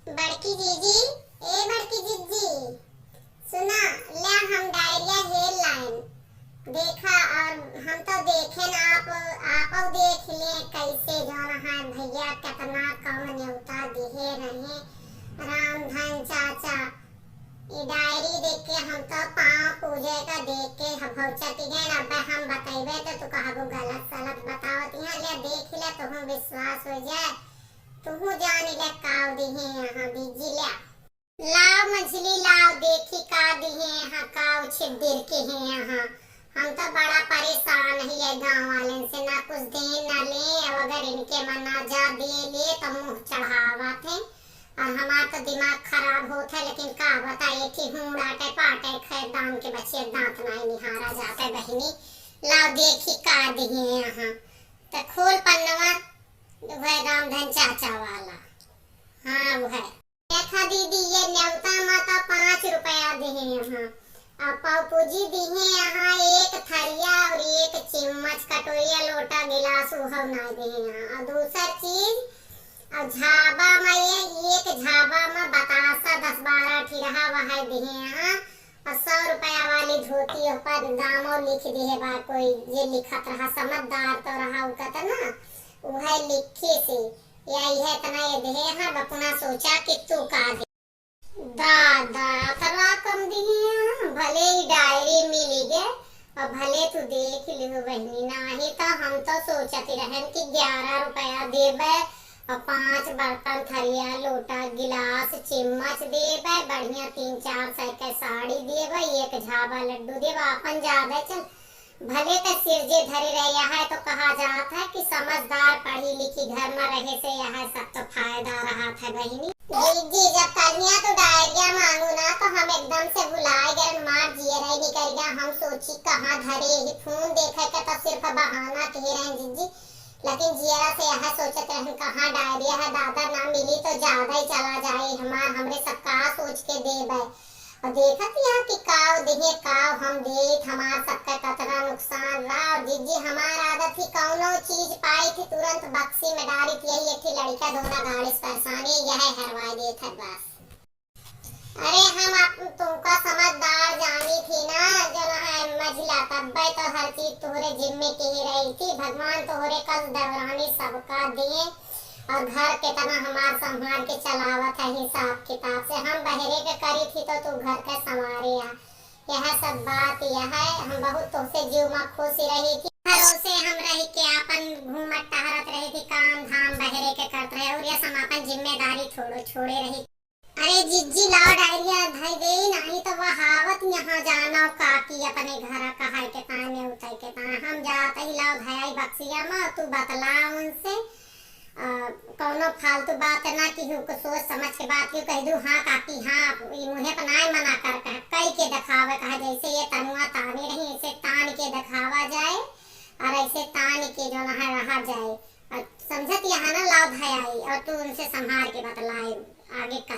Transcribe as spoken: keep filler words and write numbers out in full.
बड़की जीजी, ए बड़की जीजी, सुना, ल्या हम डायरिया हेर लाइन। देखा, और हम तो देखेन, आप, आपो देख लिए कैसे जौन है भैया कितना कम न्योता दिहे रहे रामधन चाचा। ई डायरी देख के हम तो पाँव पूजे का देख के हम भौचक गए। अब हम बतैबे तो तू कहबू गलत सलत बतावत यहाँ। ले देख ले, तुहूँ विश्वास हो जाए, तुहूँ जान ले काव दिहे यहाँ बीजी ले। लाव मझली लाव, देखी का दिहे यहाँ, काव छिद्दिर के हैं यहाँ। हम तो बड़ा परेशान ही है गाँव वालन से, ना कुछ देन ना ले, और अगर इनके मन ना जा दे ले तो मुँह चढ़ावत है। और हमार तो दिमाग खराब होत है, लेकिन का बताए, एक ही हूँ डाटे पाटे खैर दाम के बचिए दांत नाई निहारा जाते बहिनी। लाव देखी का दिहे यहाँ, तो खोल पन्नवा, वह रामधन चाचा वाला। हाँ, वह। देखा दीदी, ये न्योता मा तो पाँच रुपया दिहे यहाँ, और पौपूजी दिहे यहाँ एक थरिया और एक चिम्मच, कटोरिया, लोटा, गिलास, उहव ना दिहे यहाँ। और दूसर चीज, और झाबा मा ये एक झाबा मा बतासा दस बारह ठी रहा, वह दिहे यहाँ। और सौ रुपया वाली धोती पर दामो लिख दिहे बा कोई, जे लिखत रहा, समझदार तो रहा उ कहता ना, उहे लिखी से, या इहे इतना ये दिहे। हम अपना सोचा कि तू का दे। दादा, अतरा कम दिहे हैं, भले ही डायरी मिली गे, और भले तू देख लिहो बहिनी, नाही तो हम तो सोचत ही रहन कि ग्यारह रुपया देबे, और पाँच बर्तन, थरिया, लोटा, गिलास, चिम्मच देबे, बढ़िया तीन चार सौ के साड़ी देबे, एक झाबा लड्डू देबे, आपन जाबे चल। भले त सिरजे धरे रहे, यह तो कहा जात है कि समझदार पढ़ी लिखी घर में रहे से यह सब तो फायदा रहत है बहिनी। जीजी, जब कलिया तो डायरिया मांगू ना तो हम एकदम से भुलाए गए, मार जियरे निकल गया। हम सोची कहाँ धरे ही, फोन देखे के तो सिर्फ बहाना कहे रहे जीजी, लेकिन जियरा से यह सोचत रहन कहाँ डायरिया है दादा, ना मिली तो ज्यादा ही चला जाए हमार, हमरे सब का सोच के देबे। और देखत यहाँ कि काव दिहे काव हम देत, हमार सबका कतना नुकसान रहा। और जीजी हमार आदत ही कौनो चीज पाई थी तुरंत बक्सी में डारी थी, यही एक ही लड़का दोना गाड़ी से परेशान है, यह हरवाई देत है बस। अरे हम आप तुमका समझदार जानी थी ना, जो ना है मझिला, तब्बे तो हर चीज तोहरे जिम्मे के ही रही थी। भगवान तोहरे कस दौरानी सबका दिए, और घर कितना हमार संभाल के चलावत है हिसाब किताब से। हम बहरे के करी थी तो तू घर के संवारे आ। यह सब बात यह है, हम बहुत तोहसे जीव में खुश रही थी। भरोसे हम रही के आपन घूमत टहरत रही थी, काम धाम बहरे के करत रहे, और ये सब आपन जिम्मेदारी थोड़ो छोड़े रही। अरे जिज्जी, लाओ डायरिया धई देई, नाही तो वह आवत यहाँ जाना काकी अपने घर कहाई के ताने उताई के ताने। हम जात ही लाओ धयाई बक्सिया में, तू बतला उनसे। अ, कौनो फालतू बात ना की हो, कुछ सोच समझ के बात की कह दू, हाँ काकी, हाँ, ई मुँहे पर नाय मना कर कह, कई के देखावे कहा, जैसे ये तनुआ ताने रही, ऐसे तान के देखावा जाए और ऐसे तान के जो ना है रहा जाए। और समझत यहाँ ना लाओ धयाई और तू उनसे संभाल के बतलाए आगे का।